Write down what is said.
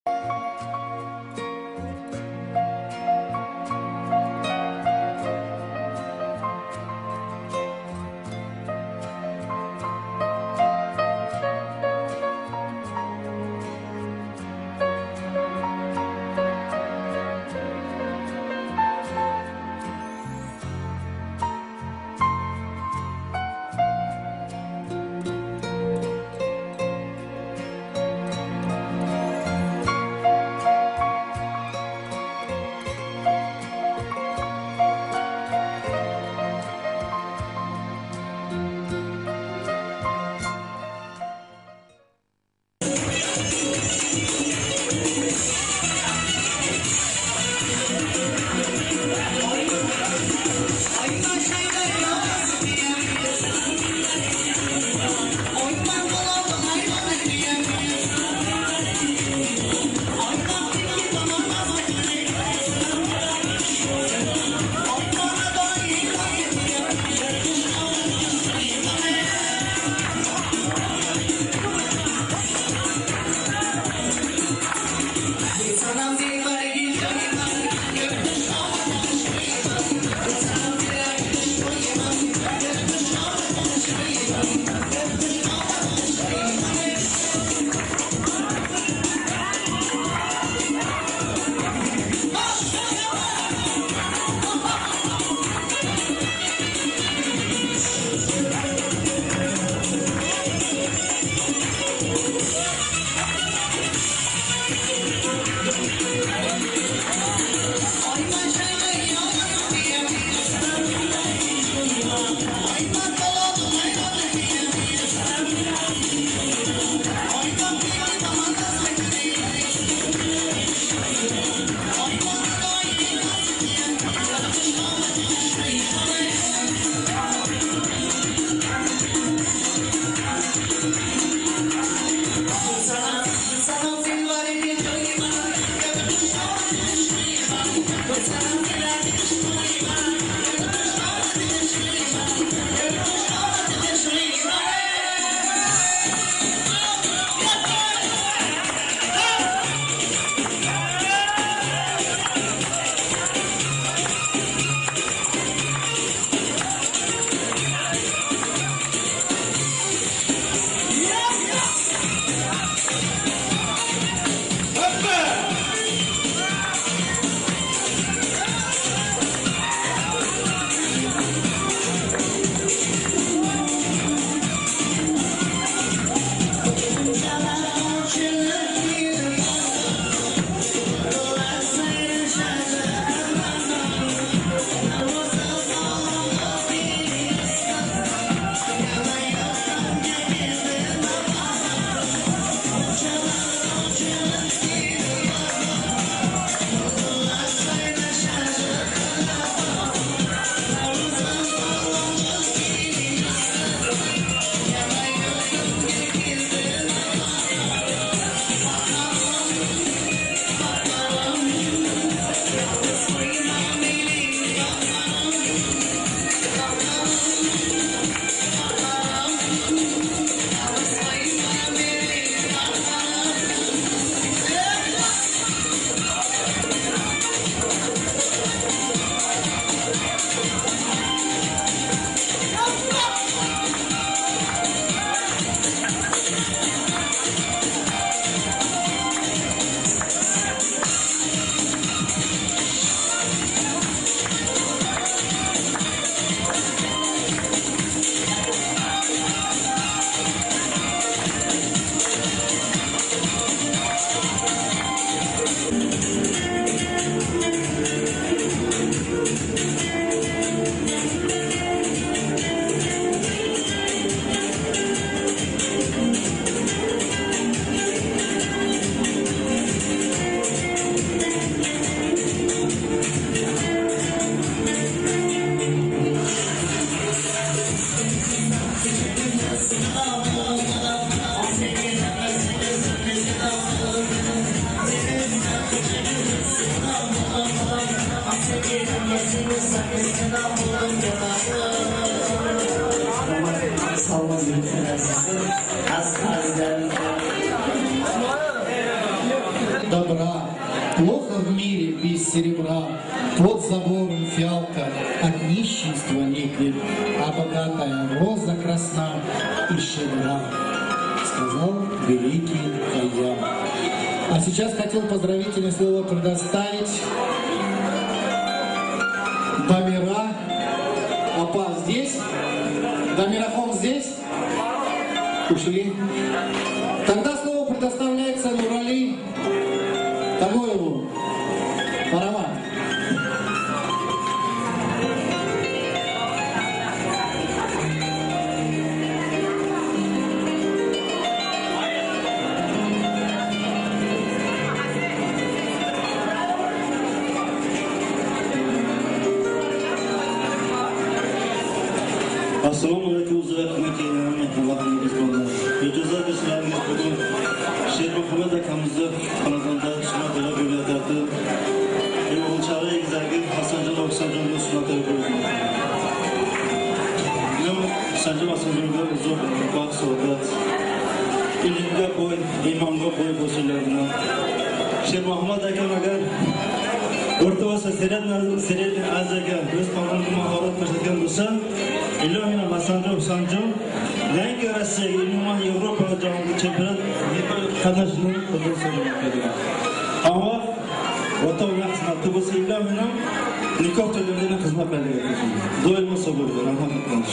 Hoppa! добра. Плохо в мире без серебра, под забором фиалка от нищенства никнет, а богатая роза красна и щедра, сказал великий Хайям. А сейчас хотел поздравительное слово предоставить Дамира. Апа здесь? Дамирахон здесь? Ушли. Тогда слово предоставляется Нурали Тагоеву. Парамат. Assalomu alaykum uzra mehmonlar mezbonlar. Ijozat ishlarimiz bugun Sher Muhammad akamizni xonadonda sunnat bo'layotdi. O'g'ilchali egizagi Hasanjon Oqsanjonni sunnat bo'ldi. Hasanjon Hasanjonga uzoq vaqt saodat, ilmga qo'y, iymonga qo'y bo'lsinlar. Sher Muhammad akam agar o'rta Osiyo Sredniy Aziyaga o'z qobiliyatini mahorat ko'rsatgan bo'lsa, ilohim Hasanjon Husanjon yangi Rossiyaga, umuman Yevropa jahon chempionat qatnashishini qo'ldan so'ramoqda. Ammo vatan xizmati bo'lsa, ilohim nikoh to'ylarini xizmat qiladi. Doimo sabr, rahmat.